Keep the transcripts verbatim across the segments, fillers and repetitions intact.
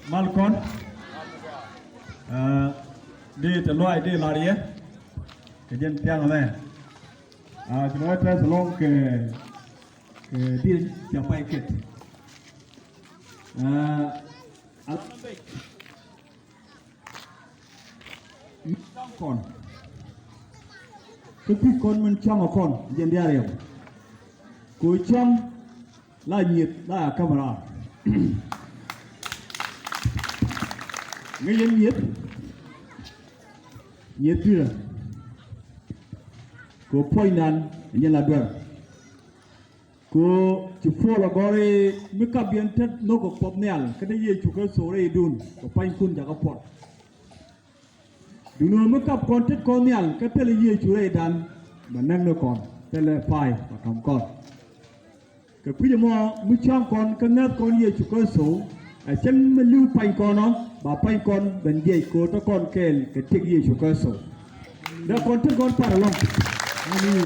Mal kɔn. Aa, di te luay di lar yɛ kɛ jɛn thiaŋ mɛ. Aa, ci lɔc tɛth lɔŋ kɛ, kɛ di ca pay ket. Aa, ala mi cam kɔn kä kui̱ kɔn min cam kɔn jɛn diaal yɛ kɛ cam. La nyieth la a kamera. Ŋäc yɛn nyieth. Nyieth tui̱rä. Kɛ puɔ̱nydan nyɛ la duer. Kɛ ci puɔl a gɔri mi kap yɛn tet nhök kɛ Kuɔth Nhial kä dee Yecu Kritho rɛydun kɛ puanykun jakä puɔl. Duundɛ mi kap kɔn tet kɔn nhial kä thilɛ Yecu rɛydan, bɛ näk ni kɔn thilɛ pay bɛ ka̱m kɔn. Kɛ kui̱c ɛmɔ mi cäŋ kɔn kä ŋäth kɔn Yecu Kritho, ɛ cäŋ mi li̱w pany kɔn ɔ, ba pany kɔn ben jiɛc ko̱o̱t tä kɔn kɛɛl kɛ tëk Yecu Kritho. Dee kɔn tet kɔn par ɛlɔ̱ŋ. Amin.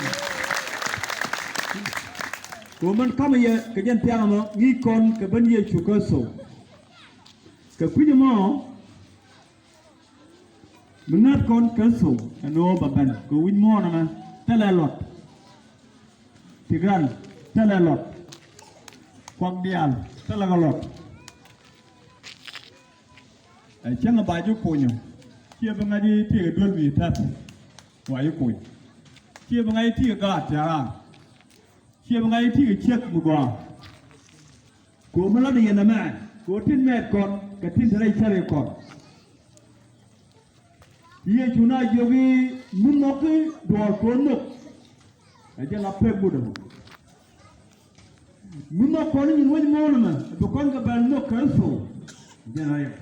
Kɛ ɣöö mɛn ka̱mɛ yɛ kɛ jɛn thiaŋ ɛmɔ ŋi̱i̱c kɔn kɛ ben Yecu Kritho. Kɛ kui̱c ɛmɔ Mi ŋäth kɔn Kritho ɛn ɣöö bɛ ben kɛ wi̱c muɔ̱ɔ̱n ɛmɛ, thilɛ luɔt. Ti gran, thilɛ luɔt. Kuak diaal, thilɛ kɛ luɔt. Ɛ cäŋ ɛ ba ji̱ kunyä. Ciɛ bi ŋa̱c i̱ ti kɛ duel mi tɛth, wa ji̱ kuny. Ciɛ bi ŋa̱c i̱ ti kɛ gaat ti raar. Ciɛ bi ŋa̱c i̱ ti kɛ ciek mi gɔaa. Kɛ ɣöö mi lat yɛn ɛmɛ kɛ ɣöö tin mɛɛt kɔn kɛ tin te rɛy cärɛ kɔn. Yecu na jiök i̱ mi nhɔk i̱ duɔ̱ɔ̱r kɛ ɣöö nhök. Ɛ jɛn la pek mut ɛmɔ. Mi nhɔk kɔn i̱ nyin wec muɔ̱ɔ̱n ɛmɛ bi kɔn kɛ bɛl nhök Kritho. Ɛ jɛn la yɛn.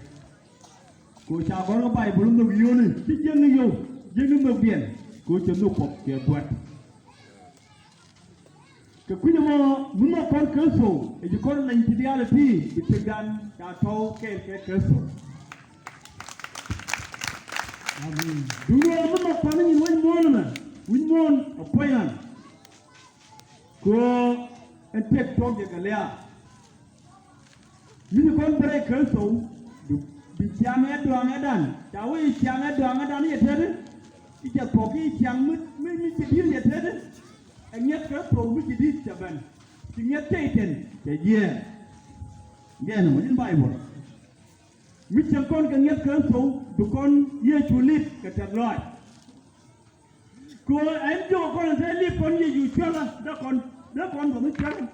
Kɛ ɣöö ca gɔ̱r kä Bayböl nhök yio̱o̱ni ci jiäkni yio̱w jiäkni nhökdiɛn kɛ ɣöö cɛ nhök Kuɔth kɛ buɛt. Kɛ kui̱c ɛmɔ mi nhɔk kɔn Kritho ɛ ji̱ kɔn leny ti diaal ɛ ti bi tëkdan ca tɔ̱w kɛɛl kɛ Kritho. Amin. Duundɛ mi nhɔk kɔn i̱ nyin wec muɔ̱ɔ̱n ɛmɛ wi̱c muɔ̱ɔ̱n ɛ puɔ̱nydan. Kɛ ɣöö ɛn tëk tuɔ̱k jɛ kɛ lia̱a̱. Mi ci kɔn bi rɛy Kritho, bi, bi ciaŋ ɛ dɔaŋ ɛ dan. Ca wee ciaŋ ɛ dɔaŋ ɛ dan yɛ tetdi. I̱ cɛ thuɔ̱k i̱ ciaŋ mi, mi, mi ci di̱i̱t yɛ tetdi. Ɛ ŋiɛth Kritho mi ci di̱i̱t cɛ ben. Ci ŋiɛth cɛ i̱ ten cɛ jiɛɛn. Gɛn ɛmɔ in Bayböl. Mi cieŋ kɔn kɛ ŋiɛth Kritho bi kɔn Yecu lip kɛ tɛth lɔaac. Kɛ ɣöö ɛn jiök kɔn te lip kɔn Yecu cuɛlä dee kɔn, dee kɔn duɔth ni cuɛlä.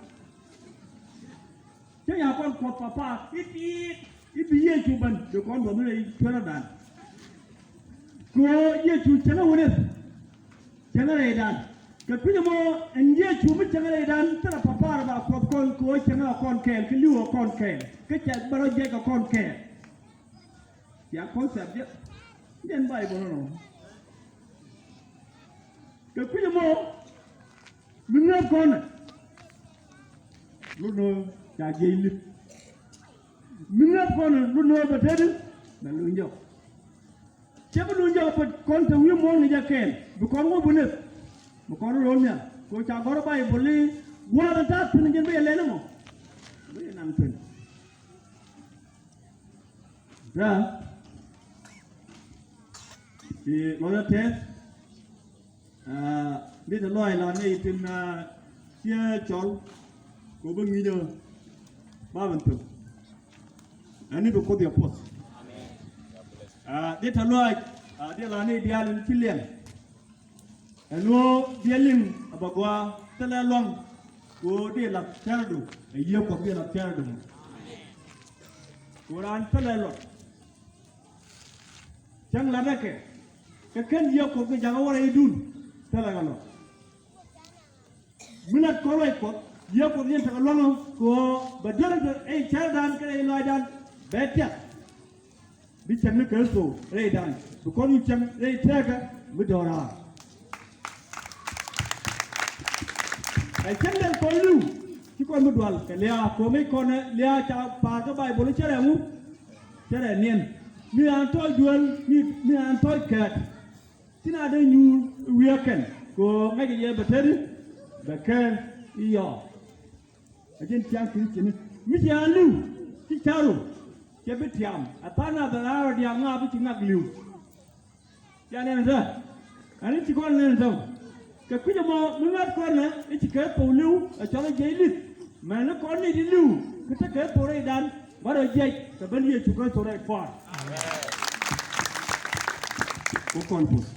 Cä nya kɔn Kuɔth Papa i̱ ti̱i̱t i̱ bi Yecu ben dee kɔn duɔth ni rɛy cuɛlädan. Kɛ ɣöö Yecu cäŋ ɛ wunith cäŋ ɛ rɛydan. Kɛ kui̱c ɛmɔ ɛn Yecu mi cäŋ ɛ rɛydan thilɛ Papa rɔ ba Kuɔth kɔn kɛ ɣöö cäŋ ɛ kɔn kɛɛl kä li̱w ɛ kɔn kɛɛl kä cɛ bɛ rɔ jiɛc kɛ kɔn kɛɛl. Cia concept jɛ. Jɛn Bayböl nɔ. Kɛ kui̱c ɛmɔ mi ŋäth kɔnɛ. Lot nɔ ca jiɛc lip. Mi ŋäth kɔnɛ lot nɔ bɛ tetdi bɛ luny jɔk. Cɛ bi luny jɔk bɛ kɔn te wi̱i̱ muɔ̱ɔ̱n ni jɛ kɛɛl bi kɔn wä bi nith. Bi kɔn ro̱l nhial kɛ ɣöö ca gɔ̱r Bayböl i̱ gua̱a̱th in ta̱a̱ thi̱n jɛn bi yɛ lɛl ɛmɔ. Bi yɛ naŋ thi̱n. Daa. Ti lɔcdä tɛth. Aa, di te lɔc la nɛy tin, aa, ciɛ cɔl. Kɛ ɣöö bä ŋi̱i̱cä ba ben thöp. Ɛn ni bi Kuoth yɛ puɔth. Aa, di te lɔc, aa, di la nɛy diaal in ci liɛŋ. Ɛn ɣöö diɛ liŋ a bɛ gɔaa thilɛ luaŋ. Kɛ ɣöö diɛ lath cärädu ɛ Yiëë Kuɔth diɛ lath cärädu mɔ. Kɛ ɣöö raan thilɛ luaŋ. Cäŋ la̱tdä kɛ kɛ ken Yiëë Kuɔth kɛ jakä wä rɛydun. Thilɛ kɛ luaŋ. Mi lat kɔn ruac Kuɔth Yiëë Kuɔth yɛn tekɛ luaŋä kɛ ɣöö bɛ duer ɛ cärädan kɛ rɛy lɔaacdan bɛ tiak. Bi cäŋ ni Kritho rɛydan bi kɔn wi̱i̱ cäŋ rɛy tëëkä mi dɔ̱raar. Ɛ cäŋ dee kɔn li̱w ci kɔn mi dual kɛ lia̱a̱ ko̱mi kɔn lia̱a̱ ca pa̱a̱r kä Bayböl cärɛ ŋu cärɛ niɛn. Mi an tɔc duel mi, mi an tɔc kɛɛt. Tin a dee nyuur wi̱i̱ ɛ kɛn kɛ ɣöö ŋäcɛ yɛ bɛ tetdi bɛ kɛ i̱ yɔɔ. A jɛn ciaŋ Christian ni mi ci a li̱w ci ca̱ru. cɛ bi tiam. Ɛ tha̱a̱ŋ na bɛ raar ɔ diaal ŋa̱a̱ bi ci ŋak li̱w. Ca nɛn ɛ tɛ. Ɛn i̱ ci kɔn nɛn ɛ tɛ. Kɛ kui̱c ɛmɔ mi ŋa̱t kɔn nɛ i̱ ci kɛ thok li̱w ɛ cɔl i̱ jiɛc li̱th. Mɛn ni kɔn ni ti li̱w kä te kɛ thok rɛydan. Bä rɔ jiɛc kɛ ben Yecu Kritho rɛy pua̱a̱r. Ku kɔn puth.